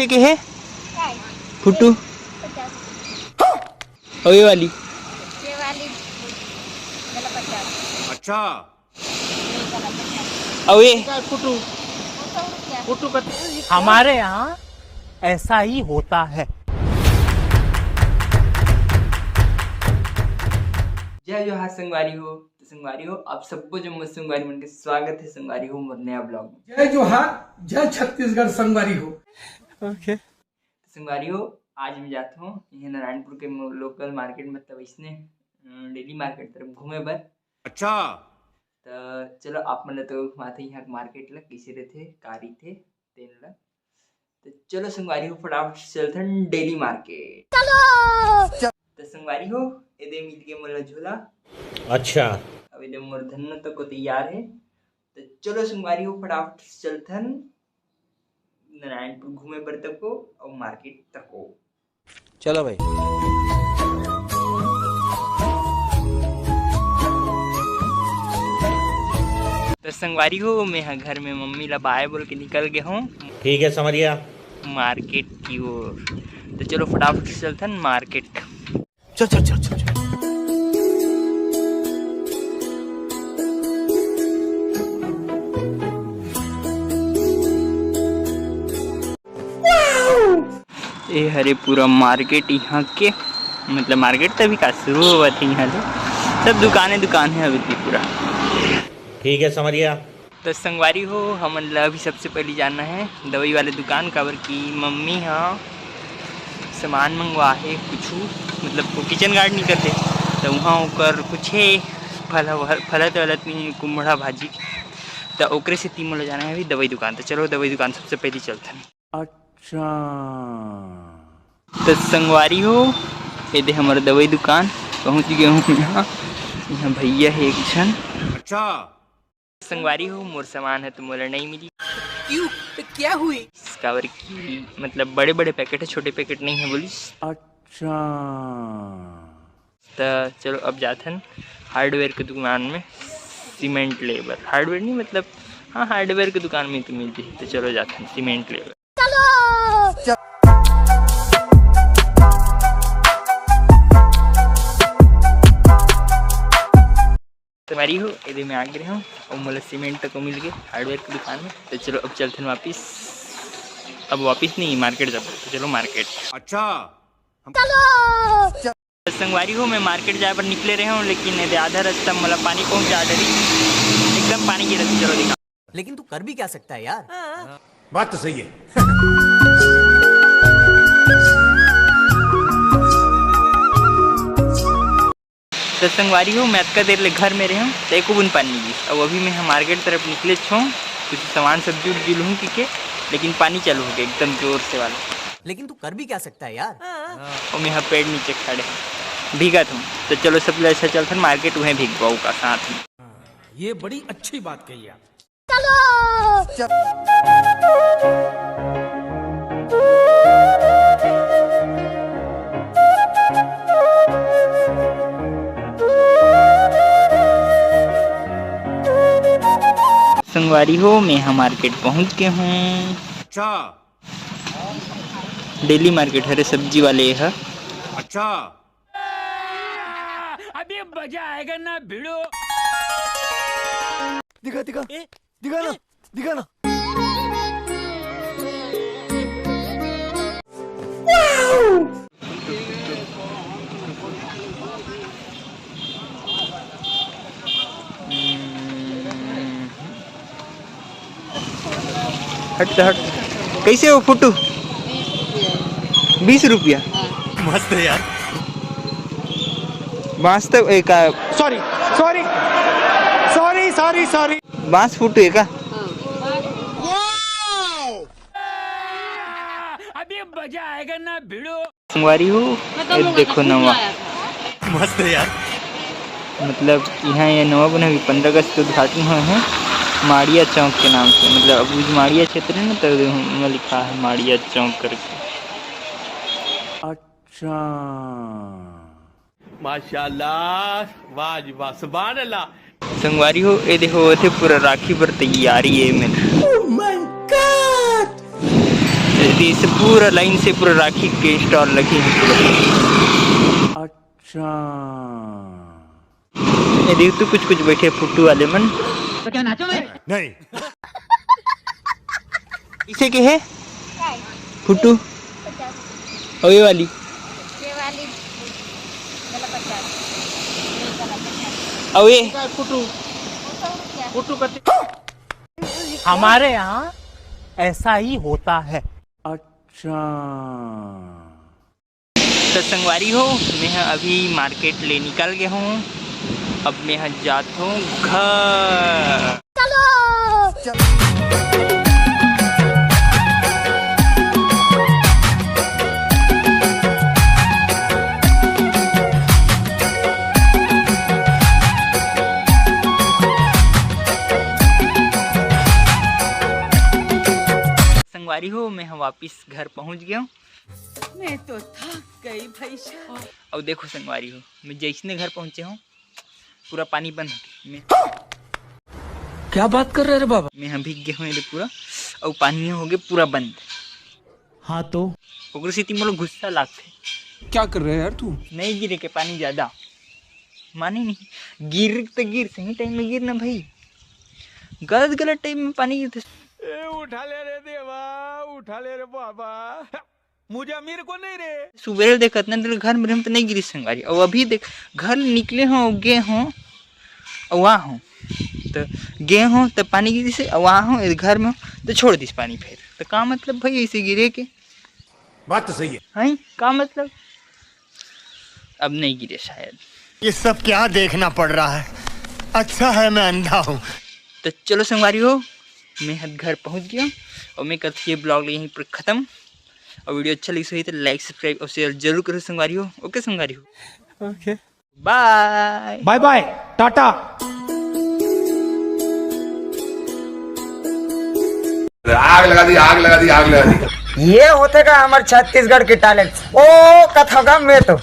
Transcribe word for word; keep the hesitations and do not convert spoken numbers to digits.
के हे? काय? फुटू। पचास। अउ ये वाली? ये वाली, चलो, पचास। अच्छा। अउ ये? फुटू। वो सौ रुपया। फुटू का हमारे यहाँ ऐसा ही होता है। जय जोहार संगवारी हो। तो संगवारी हो, आप सबको जो मोर संगवारी मन के स्वागत है संगवारी हो मोर नया ब्लॉग में। जय जोहार, जय छत्तीसगढ़ संगवारी हो। ओके। तो संगवारी हो, आज मैं जात हूँ ये नारायणपुर के मो-, लोकल मार्केट, मतलब इसने, अ, डेली मार्केट तरफ घूमे बर। अच्छा। तो चलो आप मन ल तो घुमाते यहाँ के मार्केट ल, कैसे रहते, का रहिथे, तेन ल। तो चलो संगवारी हो, फटाफट से चलथन डेली मार्केट। चलो। तो संगवारी हो, एदे मिल के मोला झोला। अच्छा। अब एदे मोर धन्नो तको तैयार है। तो चलो संगवारी हो, फटाफट से चलथन नारायणपुर घूमे बर तको अउ मार्केट तको। चलो भाई। तो संगवारी हो, मैं ह घर में मम्मी ला बाय बोल के निकल गए हूँ। ठीक है समरिया। मार्केट की ओर। तो चलो फटाफट से चलथन मार्केट। चल चल चल चल चल। ए हरे पूरा मार्केट यहाँ के, मतलब मार्केट तो अभी का शुरू होवत है यहाँ ले, सब दुकाने दुकान है अभी भी पूरा। ठीक है समरिया। तो संगवारी हो, हमन ला अभी सबसे पहले जाना है दवाई वाले दुकान, काबर कि मम्मी ह सामान मंगवा हे कुछु, मतलब वो किचन गार्डन निकलते, तो वहाँ ओकर कुछ है फल, फलत वलत नहीं, कुम्हड़ा भाजी, तो ओकरे सेती मोला जाना है अभी दवाई दुकान। तो चलो दवाई दुकान सबसे पहले चलथन। अच्छा। तो संगवारी हो, ये दे हमर दवाई दुकान, पहुँच गए हूँ यहाँ। यहाँ भैया है एक झन। अच्छा। संगवारी हो, मोर सामान है तो मोला नहीं मिली। क्यों? तो क्या हुई? काबर की मतलब बड़े बड़े पैकेट है, छोटे पैकेट नहीं है बोलिस। अच्छा। तो चलो अब जाथन हार्डवेयर के दुकान में सीमेंट लेबर, हार्डवेयर नहीं मतलब, हाँ हार्डवेयर के दुकान में तो मिलती है। तो चलो जाथन सीमेंट लेबर। संगवारी हो, एदे मैं आ गे हूँ अउ मोला सीमेंट तको मिल गए हार्डवेयर की दुकान में। तो चलो अब चलथन वापिस, अब वापिस नहीं मार्केट जाबो। तो चलो मार्केट। अच्छा। तो संगवारी हो, मैं मार्केट जाए बर निकले रहे हूँ, लेकिन एदे आधा रास्ता मोला पानी पहुँचा डरी, एकदम पानी गिरत। चलो दिखा। लेकिन तू कर भी क्या सकता है यार। बात तो सही है। तो संगवारी हो, मैं अतका देर ले घर में रहे हूँ तो एको बूंद पानी नहीं गिस। अब अभी मैं मार्केट तरफ निकले छो, कुछ सामान सब्जी उब्जी लूँ की के, लेकिन पानी चालू हो गया एकदम जोर से वाला। लेकिन तू कर भी क्या सकता है यार। और मैं यहाँ पेड़ नीचे खड़े भीगत हूँ। तो चलो सब ले अच्छा चलथन मार्केट, उहें भीगवाऊ का साथ में। ये बड़ी अच्छी बात कही आप। संगवारी हो, मैं ह मार्केट पहुंच गे हूं। अच्छा। डेली मार्केट हरे सब्जी वाले ह। अच्छा। अभी मजा आएगा ना भिड़ो। दिखा, दिखा, ए? दिखा ना, ए? दिखा ना। हट, हट। कैसे हो फुटू? बीस रुपया। मस्त है यार। बांस तो एक, आ, sorry, sorry, sorry, sorry, sorry. बांस फुटू है का? अभी मजा आएगा ना भिड़ो। संगवारी हो, मैं तो ए लोगों देखो का नवा। लाया था। मस्त है यार। मतलब, यहाँ ये नवा बना, अभी पंद्रह अगस्त के उद्घाटन हुए हैं, माड़िया चौक के नाम से। मतलब, अब उस माड़िया क्षेत्र है ना, तो वहाँ लिखा है माड़िया चौक करके। अच्छा। माशाल्लाह, वाह जी वाह, सुभान अल्लाह। संगवारी हो, ए देखो, ओथे पूरा राखी बर तैयारी है में। Oh my God! ए इसे पूरा लाइन से पूरा राखी के स्टॉल लगे हैं पूरा। अच्छा। ये देख तू, कुछ कुछ बैठे फुट्टू वाले मन। तो क्या नाचो मैं? नहीं। इसे के है? काय? फुट्टू। पचास। और ये वाली? ये वाली वाला पचास। ये वाला पचास। और ये? फुट्टू। वो सौ रुपया। फुट्टू कति? हमारे यहाँ ऐसा ही होता है। अच्छा। तो संगवारी हो, मैं ह अभी मार्केट ले निकल गए हूँ। अब मैं ह जात हूँ घर। संगवारी हो, मैं ह वापिस घर पहुँच गया हूँ। मैं तो थक गई भाई साहब। अउ देखो संगवारी हो, मैं जैसने घर पहुँचे हूँ, पूरा पानी बंद हो गया। मैं क्या बात कर रहे रे बाबा? मैं ह भीग गए हूँ ये पूरा, अउ पानी हो गए पूरा बंद। हाँ तो? ओकरे सेती मोला गुस्सा लागथे। क्या कर रहे यार तू? नहीं गिरे के पानी ज्यादा। माने नहीं, गिर तो गिर, सही टाइम में गिर ना भाई, गलत गलत टाइम में पानी गिरथे। ए, उठा ले रे देवा, उठा ले रे बाबा। मुझे अमीर को नहीं रे। सुबह देख, इतना देर घर में रहम तो नहीं गिरी संगवारी, और अभी देख, घर निकले हों, गे हों, और वहाँ हों, तो गे हों तो पानी गिरी से, और वहाँ हों, घर में हों, तो छोड़ दिस पानी फिर। तो का मतलब भाई ऐसे गिरे के? बात तो सही है। हैं, का मतलब? अब नहीं गिरे शायद। ये सब क्या देखना पड़ रहा है? अच्छा है मैं अंधा हूँ। तो चलो संगवारी हो, मैं हद घर पहुँच गया, और मैं करती ये ब्लॉग यहीं पर ख़त्म। और वीडियो अच्छा लगी सही तो लाइक, सब्सक्राइब और शेयर जरूर करो संगवारी हो। ओके संगवारी हो, ओके, बाय। बाय बाय, टाटा। आग लगा दी, आग लगा दी, आग लगा दी। ये होथे का हमर छत्तीसगढ़ के टैलेंट। ओ कथोगम में तो